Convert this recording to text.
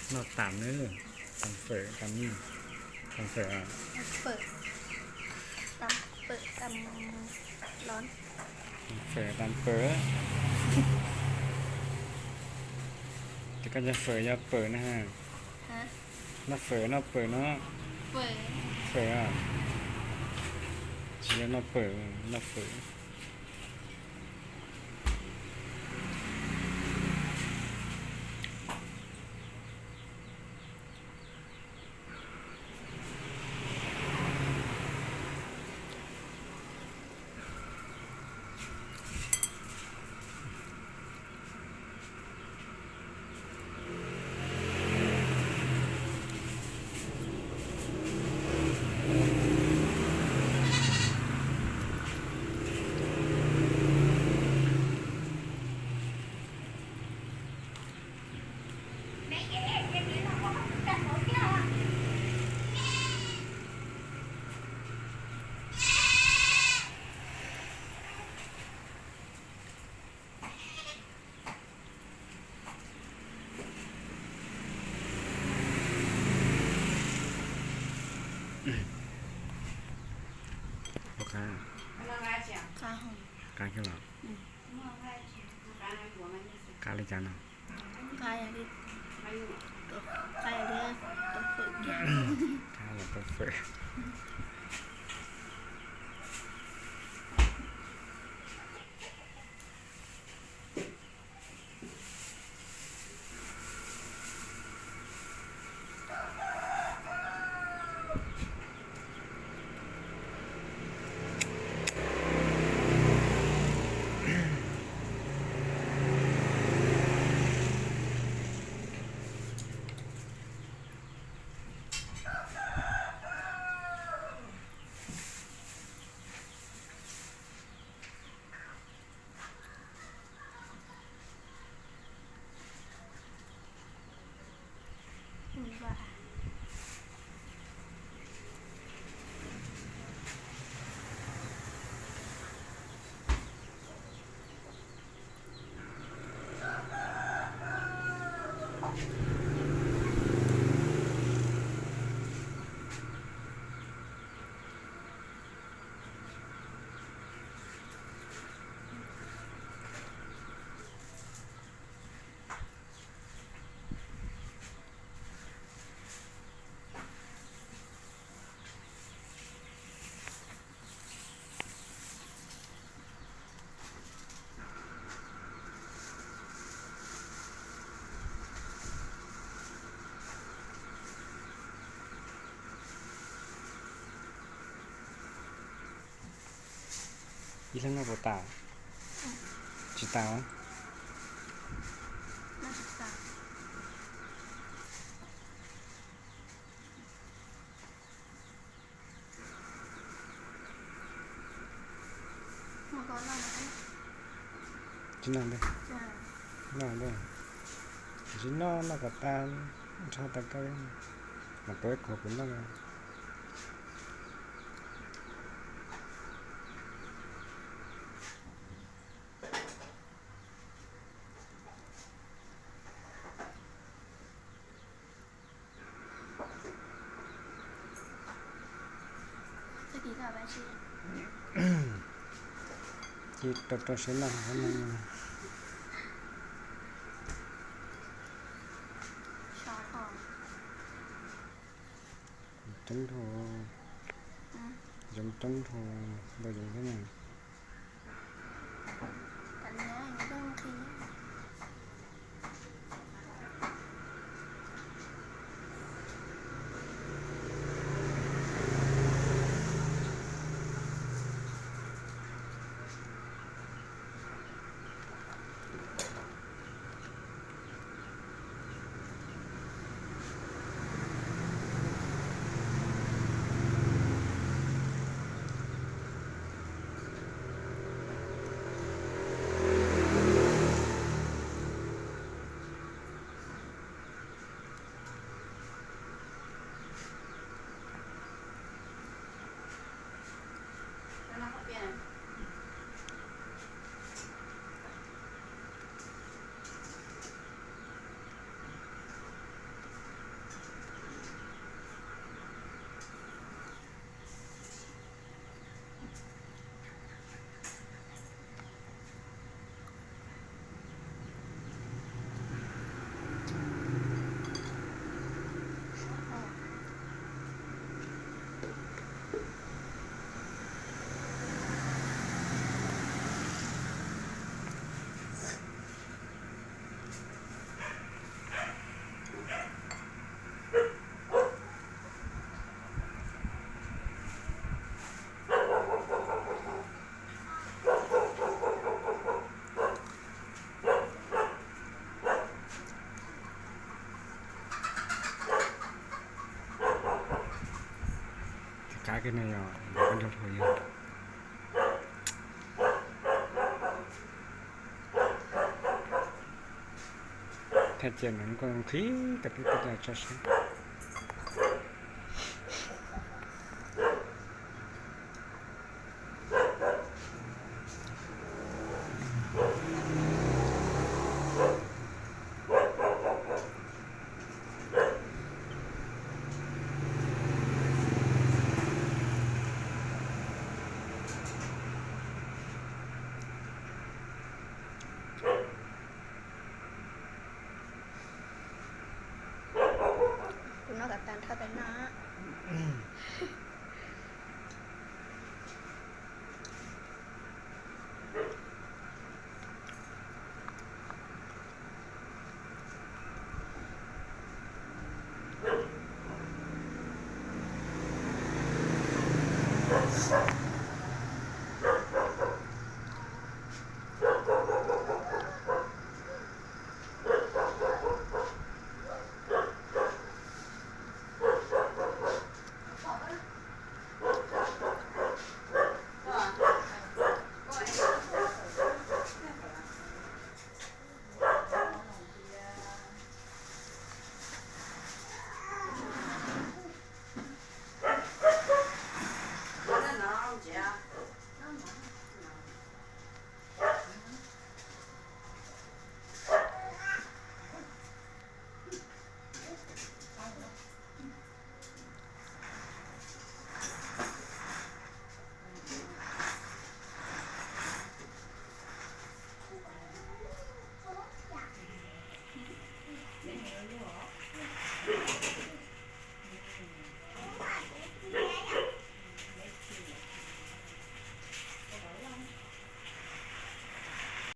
Noj tam nawb, tam fawm tam, tam fawm. Phở, tắm phở tắm lón. Tam fawm tam pawm. Ces koj cov fawm yog pawm na ha. Hả? Noj fawm noj pawm no. Phở. Fawm a. Tsis yog noj pawm, noj fawm. Qab kiag los? Qab li cas no? Qab yog li, qab yog li, qab yog tau fawm. Ib leeg noj puas tas? Tsis tas. Tsis noj ntej, noj ntej, tsis noj noj kom tas, nrhab tas kawg, mas tuav ib qho kuv noj. Ci rau rau siab noj qhov no. Coob dhau, zoo coob dhau, ntau yus thiab na. No yog nrog hu yog thaj cia no nqhis tag peb teb tso saib. Tus no tas tas nrho tas no.